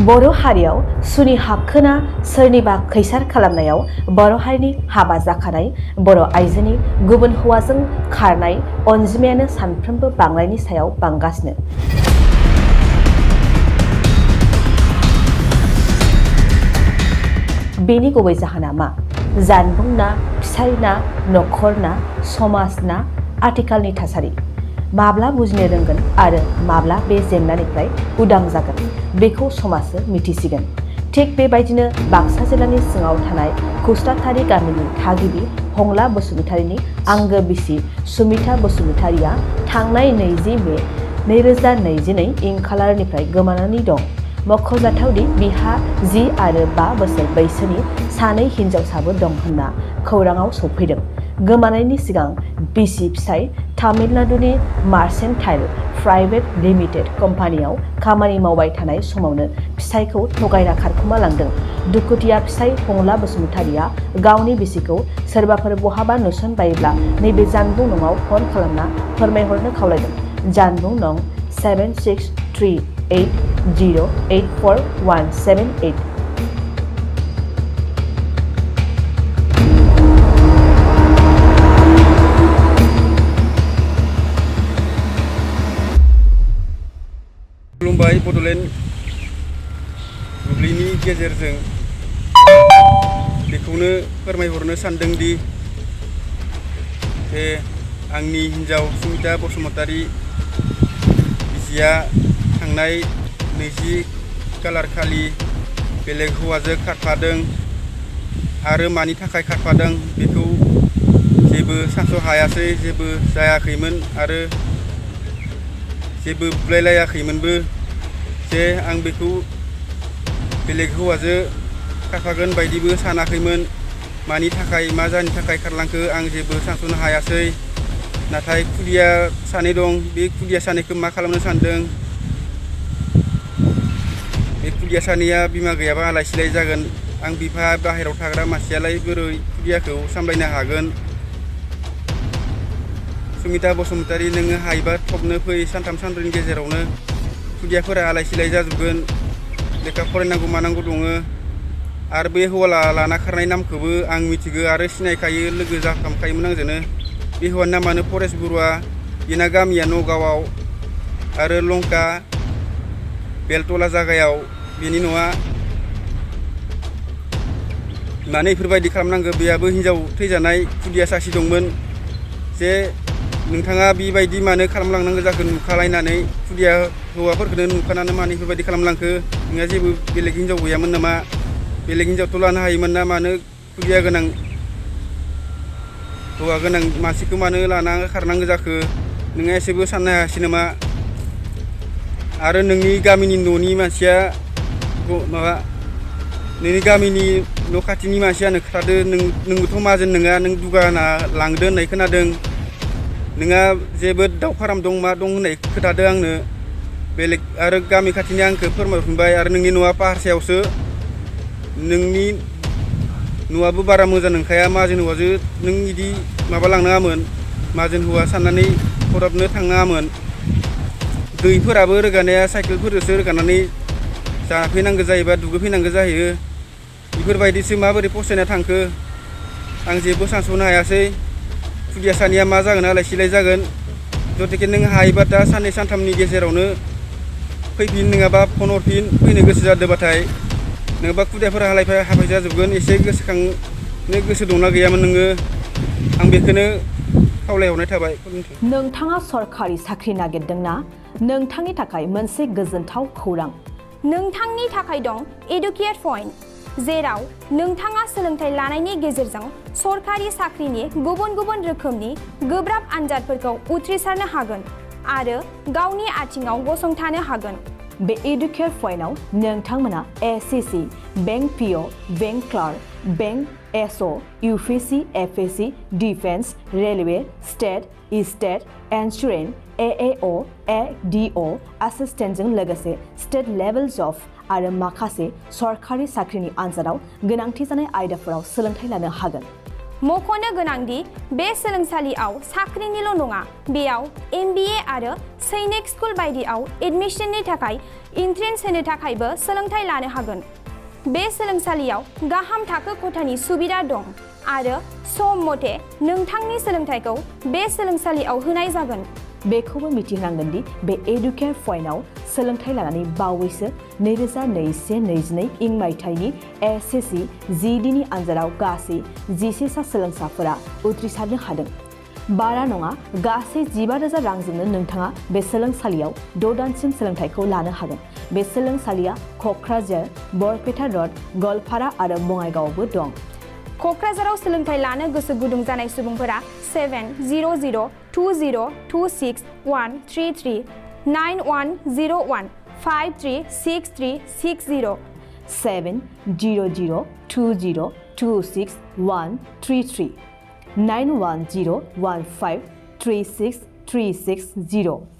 बर' हारियाव सुनि हाबखोना सोरनिबा खैसार खालामनायाव बर' हारिनि हाबा जाखानाय बर' आइजोनि गुबुन हौवाजों खारनाय अनजिमायानो सानफ्रोमबो बांनायनि सायाव बांगासिनो। बेनि गुबै जाहोना मा? जानबुं ना, फिसाय ना, नखर ना, समाज ना, आथिखालनि थासारि? माब्ला बुजिनो रोंगोन आरो माब्ला बे जेंनानिफ्राय उदां जागोन बेखौ समाजसो मिथिसिगोन। थिग बेबायदिनो बाक्सा जिल्लानि सिङाव थानाय खुस्राथारि गामिनि थागिबि हंला बसुमतारीनि आंगो बिसि सुमिता बसुमतारीया थांनाय 20 मे 2022 इं खालारनिफ्राय गोमानानै दं। मख'जाथावदि बिहा 10 आरो 5 बोसोर बैसोनि सानै हिनजावसाबो दं होनना खौराङाव सौफैदों। गोमानायनि सिगां बिसि फिसाय तामिलनाडुनि मार्सेन्टाइल प्राइभेट लिमिटेड कम्पानियाव खामानि मावबाय थानाय समावनो फिसायखौ थगायना खारखोमा लांदों। दुखुथिया फिसाय हंला बसुमतारीया गावनि बिसिखौ सोरबाफोर बहाबा नुसनबायोब्ला नैबे जानबुं नङाव फन खालामना फोरमायहरनो खावलायदों। जानबुं नं 7638084178। खुलुमबाय। बड'लेण्ड बुब्लिनि गेजेरजों बेखौनो फोरमायहरनो सानदोंदि जे आंनि हिन्जाव सुमिता बसुमतारी बिसिया थांनाय 20 खालार खालि बेलेग हौवाजों खारफादों आरो मानि थाखाय खारफादों बेखौ जेबो सानस' हायासै, जेबो जायाखैमोन आरो जेबो बुलायलायाखैमोनबो जे आं बेखौ बेलेग हौवाजों खारफागोन बायदिबो सानाखैमोन। मानि थाखाय मा जाहोननि थाखाय खारलांखो आं जेबो सानस'नो हायासै। नाथाय खुदिया सानै दं, बे खुदिया सानैखौ मा खालामनो सानदों? बे खुदिया सानैया बिमा गैयाबा आलाय सिलाय जागोन। आं बिफा बाहेरायाव थाग्रा मानसियालाय बोरै खुदियाखौ सामलायनो हागोन? सुमिता बसुमतारी, नोङो हायोबा थबनो फै, सानथाम सानब्रैनि गेजेरावनो खुदियाफोरा आलाय सिलाय जाजोबगोन। लेखा फरायनांगौ मानांगौ दङ। आरो बे हौवा लाना खारनाय नामखौबो आं मिथिगौ आरो सिनायखायो, लोगो जाखांखायोमोन आंजोंनो। बे हौवानि नामानो परेश बरुवा। बेना गामिया नगावआव आरो लंका बेलतला जागायाव बेनि न'आ। मानो बेफोरबायदि खालामनांगौ? बेयाबो हिनजाव थैजानाय खुदिया सासे दंमोन। जे नोंथाङा बेबायदि मानो खालामलांनांगौ जाखो? नुखालायनानै खुदिया हौवाफोरखौनो नुखानानै मानो बेफोरबायदि खालामलांखो? नोंहा जेबो बेलेग हिनजाव गैयामोन नामा? बेलेग हिनजावथ' लानो हायोमोन ना? मानो खुदिया गोनां हौवा गोनां मानसिखौ मानो लाना खारनांगौ जाखो? नोंहा एसेबो साननो हायासै नामा? आरो नोंनि गामिनि न'नि मानसिया माबा नोंनि गामिनि न' खाथिनि मानसियानो खोथादो, नोंबोथ' माहाजोन नङा, नों दुगाना लांदो होननाय खोनादों। नोंहा जेबो दाउ फाराम दं मा दं होननाय खोथादो आंनो। बेलेग आरो गामि खाथिनि आंखौ फोरमायहरफिनबाय। आरो नोंनि न'आ पाहारसायावसो, नोंनि न'आबो बारा मोजां नंखाया। माहाजोन हौवाजों नों बिदि माबा लांनाङामोन, माहाजोन हौवा साननानै हराबनो थांनाङामोन। दैफोराबो रोगानाया साइकेलफोरजोंसो रोगानानै जाफैनांगौ जायोबा दुगैफैनांगौ जाहैयो। बेफोरबायदिसो माबोरै फसायना थांखो? आं जेबो सानस'नो हायासै। खुदिया सानैया मा जागोन? आलाय सिलाय जागोन। जथेखे नों हायोबा दा साननै सानथामनि गेजेरावनो फैफिन, नङाबा फन हरफिन फैनो गोसो जादोंबाथाय। नङाबा खुदियाफोरा हाफाय जाजोबगोन। एसे गोसोखांनो गोसो दंना गैयामोन नोङो? आं बेखौनो खावलायहरनाय थाबाय। नोंथाङा सरखारि साख्रि नागिरदों ना? नोंथांनि थाखाय मोनसे गोजोनथाव खौरां। नोंथांनि थाखाय दं एडुकेट पइन्ट, जेराव नोंथाङा सोलोंथाइ लानायनि गेजेरजों सरखारि साख्रिनि गुबुन गुबुन रोखोमनि गोब्राब आनजादफोरखौ उथ्रिसारनो हागोन आरो गावनि आथिङाव गसंथानो हागोन। बे एडुकेट पइन्टआव नोंथांमोना SSC, bank PO, bank clerk, bank SO, UPSC, FSC, defence, railway, state insurance, AAO, ADO एसिस्टेन्टजों लोगोसे स्टेट लेभेल जब आरो माखासे सरखारि साख्रिनि आनजादाव गोनांथि जानाय आयदाफोराव सोलोंथाइ लानो हागोन। मख'नो गोनांदि बे सोलोंसालियाव साख्रिनिल' नङा, बेयाव MBA आरो सैनिक स्कुल बायदियाव एडमिशननि थाखाय एन्ट्रेन्स होनो थाखायबो सोलोंथाइ लानो हागोन। बे सोलोंसालियाव गाहाम थाखो खथानि सुबिदा दं आरो सम मथे नोंथांनि सोलोंथाइखौ बे सोलोंसालियाव होनाय जागोन। बेखौबो मिथिनांगोन दि बे एडुकेयार पइन्टआव सोलोंथाइ लानानै बावैसो 2021-22 इं मायथाइनि SSC GDनि आनजादाव गासै 11 सा सोलोंसाफोरा उथ्रिसारनो हादों। बारा नङा, गासै 15,000 रांजोंनो नोंथाङा बे सोलोंसालियाव 6 दानसिम सोलोंथाइखौ लानो हागोन। बे सोलोंसालिया क'क्राझार, बरपेटा र'ड, गवालपारा आरो बङाइगावआवबो दं। क'क्राझाराव सोलोंथाइ लानो गोसो गुदुं जानाय सुबुंफोरा 700-226-133 9101-536360 700-226-133 9101536360